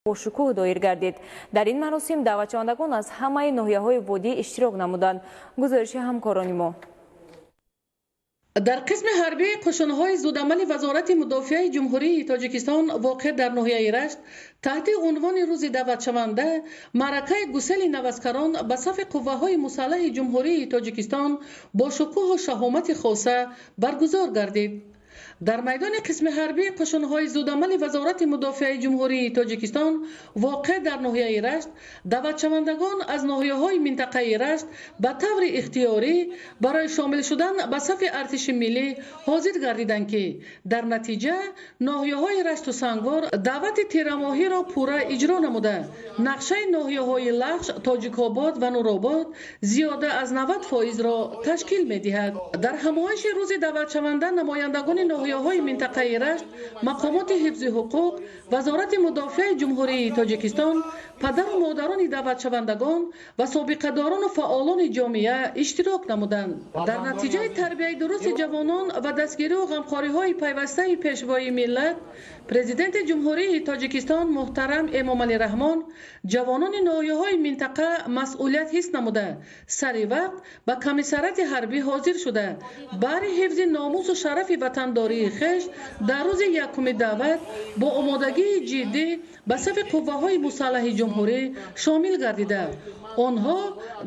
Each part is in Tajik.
Бошукӯҳ доир гардид. Дар ин маросим даъватшавандагон аз ҳамаи ноҳияҳои водӣ иштирок намуданд. Гузориши ҳамкорони мо. Дар қисми ҳарбии қӯшунҳои зудамали Вазорати мудофиаи Ҷумҳурии Тоҷикистон, воқеъ дар ноҳияи Рашт, таҳти унвони «Рӯзи даъватшаванда» маъракаи гусели наваскарон ба сафи қувваҳои мусаллаҳи Ҷумҳурии Тоҷикистон бо шукӯҳу шаҳомати хоса баргузор гардид. Дар майдони қисми ҳарбии қӯшунҳои зудамали Вазорати мудофиаи Ҷумҳурии Тоҷикистон, воқеъ дар ноҳияи Рашт, даъватшавандагон аз ноҳияҳои минтақаи Рашт ба таври ихтиёрӣ барои шомил шудан ба сафи артиши миллӣ ҳозир гардиданд, ки дар натиҷа ноҳияҳои Рашту Сангвор даъвати тирамоҳиро пурра иҷро намуда, нақшаи ноҳияҳои Лахш, Тоҷикобод ва Нуробод зиёда аз 90 фоизро ташкил медиҳад. Дар ҳамоиши рӯзи даъватшаванда намояндагони ноҳияҳои минтақаи Рашт, мақомоти ҳифзи ҳуқуқ, Вазорати мудофиаи Ҷумҳурии Тоҷикистон, падару модарони даъватшавандагон ва собиқадорону фаъолони ҷомеа иштирок намуданд. Дар натиҷаи тарбияи дурусти ҷавонон ва дастгирию ғамхориҳои пайвастаи Пешвои миллат, Президенти Ҷумҳурии Тоҷикистон муҳтарам Эмомалӣ Раҳмон, ҷавонони ноҳияҳои минтақа масъулият ҳис намуда, сари вақт ба комиссариати ҳарбӣ ҳозир шуда, баҳри ҳифзи номусу шарафи ватандории хеш дар рӯзи якуми даъват бо омодагии ҷиддӣ ба сафи қувваҳои мусаллаҳи ҷумҳурӣ шомил гардида, онҳо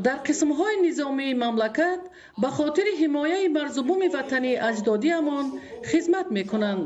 дар қисмҳои низомии мамлакат ба хотири ҳимояи марзу буми ватани аҷдодиамон хизмат мекунанд.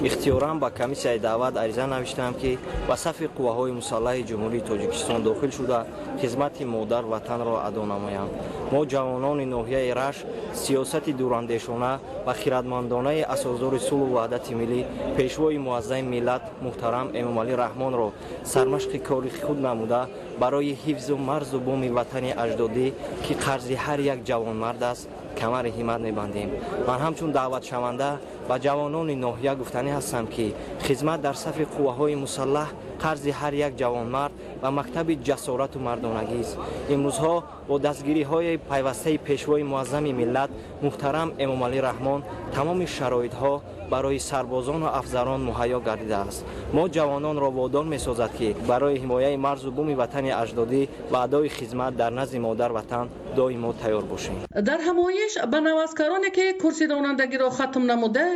Ихтиёран ба комиссияи даъват ариза навиштам, ки ба сафи қувваҳои мусаллаҳи Ҷумҳурии Тоҷикистон дохил шуда, хизмати модар ватанро адо намоям. Мо, ҷавонони ноҳияи Рашт, сиёсати дурандешона ва хиратмандонаи асосдори сулҳу ваҳдати миллӣ, Пешвои муаззами миллат муҳтарам Эмомалӣ Раҳмонро сармашқи кори худ намуда, барои ҳифзу марзу буми ватани аҷдодӣ, ки қарзи ҳар як ҷавонмард аст, камари ҳиммат мебандем. Ман ҳамчун даъватшаванда ба ҷавонони ноҳия гуфтанӣ ҳастам, ки хизмат дар сафи қувваҳои мусаллаҳ қарзи ҳар як ҷавонмард ва мактаби ҷасорату мардонагист. Имрӯзҳо бо дастгириҳои пайвастаи Пешвои муаззами миллат муҳтарам Эмомалӣ Раҳмон тамоми шароитҳо барои сарбозону афсарон муҳайё гардидааст. Мо ҷавононро водор месозад, ки барои ҳимояи марзу буми ватани аҷдодӣ ва адои хизмат дар назди модар ватан доимо тайёр бошем. Дар ҳамоиш ба наваскароне, ки курси ронандагиро хатм намуда,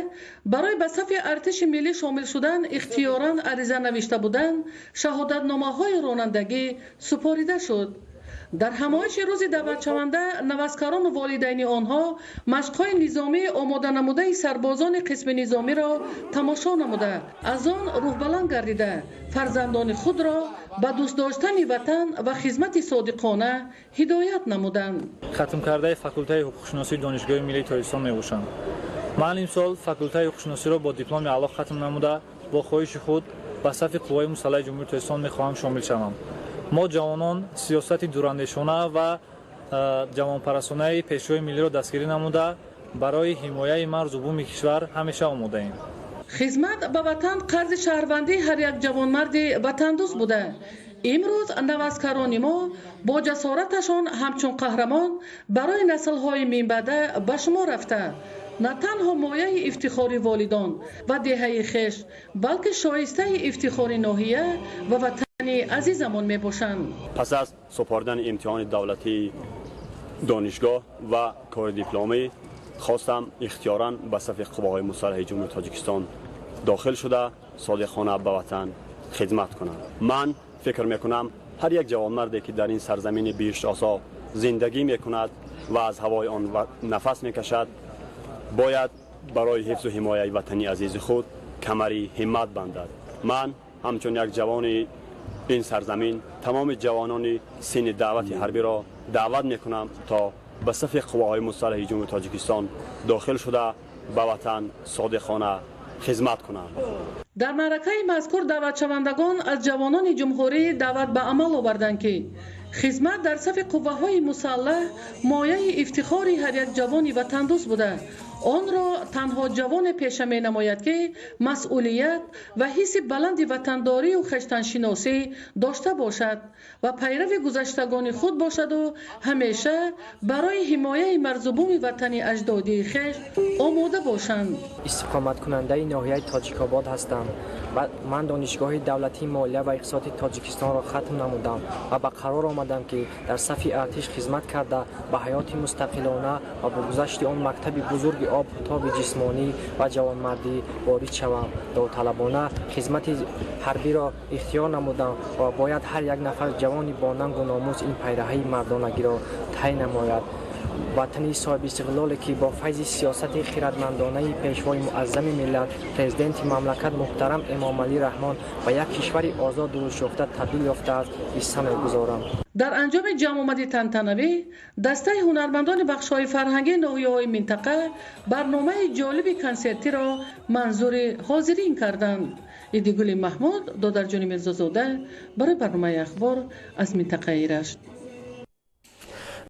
барои ба сафи артиши миллӣ шомил шудан ихтиёран ариза навишта буданд, шаҳодатномаҳои ронандагӣ супорида шуд. Дар ҳамоиши рӯзи даъватшаванда наваскарону волидайни онҳо машқҳои низомии омоданамудаи сарбозони қисми низомиро тамошо намуда, аз он рӯҳбаланд гардида, фарзандони худро ба дӯст доштани ватан ва хизмати содиқона ҳидоят намуданд. Хатмкардаи факултаи ҳуқуқшиносии Донишгоҳи миллии Тоҷикистон мебошам. Ман имсол факултаи ҳуқуқшиносиро бо дипломи аъло хатм намуда, бо хоҳиши худ ба сафи қувваҳои мусаллаҳи Ҷумҳурии Тоҷикистон мехоҳам шомил шавам. Мо, ҷавонон, сиёсати дурандешона ва ҷавонпарастонаи Пешвои миллиро дастгирӣ намуда, барои ҳимояи марзу буми кишвар ҳамеша омодаем. Хизмат ба ватан қарзи шаҳрвандии ҳар як ҷавонмарди ватандӯст буда, имрӯз наваскарони мо бо ҷасораташон ҳамчун қаҳрамон барои наслҳои минбаъда ба шумор рафта, на танҳо мояи ифтихори волидон ва деҳаи хеш, балки шоистаи ифтихори ноҳия ва ватани азизамон мебошанд. Пас аз супоридани имтиҳони давлатии донишгоҳ ва кори дипломӣ хостам ихтиёран ба сафи қувваҳои мусаллаҳи Ҷумҳурии Тоҷикистон дохил шуда, содиқона ба ватан хидмат кунам. Ман фикр мекунам, ҳар як ҷавонмарде, ки дар ин сарзамини биҳиштосо зиндагӣ мекунад ва аз ҳавои он нафас мекашад, бояд барои ҳифзу ҳимояи ватани азизи худ камари ҳиммат бандад. Ман ҳамчун як ҷавони ин сарзамин тамоми ҷавонони синни даъвати ҳарбиро даъват мекунам, то ба сафи қувваҳои мусаллаҳи Ҷумҳурии Тоҷикистон дохил шуда, ба ватан содиқона хизмат кунанд. Дар маъракаи мазкур даъватшавандагон аз ҷавонони ҷумҳурӣ даъват ба амал оварданд, ки хизмат дар сафи қувваҳои мусаллаҳ мояи ифтихори ҳар як ҷавони ватандӯст буда. Онро танҳо ҷавоне пеша менамояд, ки масъулият ва ҳисси баланди ватандорию хештаншиносӣ дошта бошад ва пайрави гузаштагони худ бошаду ҳамеша барои ҳимояи марзубуми ватани аҷдодии хеш омода бошанд. Истиқоматкунандаи ноҳияи Тоҷикобод ҳастам. Ман Донишгоҳи давлатии молия ва иқтисоди Тоҷикистонро хатм намудам ва ба қарор омадам, ки дар сафи артиш хизмат карда, ба ҳаёти мустақилона ва бо гузашти он мактаби бузурги об тоби ҷисмонӣ ва ҷавонмардӣ ворид шавам. Довталабона хизмати ҳарбиро ихтиёр намудам ва бояд ҳар як нафар ҷавони бо нангу номус ин пайраҳаи мардонагиро тай намояд. Ватани соҳибистиқлоле, ки бо файзи сиёсати хирадмандонаи Пешвои муаззами миллат, Президенти мамлакат муҳтарам Эмомалӣ Раҳмон, ба як кишвари озоду рушдёфта табдил ёфтааст, ҳисса мегузорам. Дар анҷоми ҷамъомади тантанавӣ дастаи ҳунармандони бахшҳои фарҳангии ноҳияҳои минтақа барномаи ҷолиби консертиро манзури ҳозирин карданд. Идигули Маҳмуд, Додарҷони Мирзозода барои барномаи «Ахбор» аз минтақаи Рашт.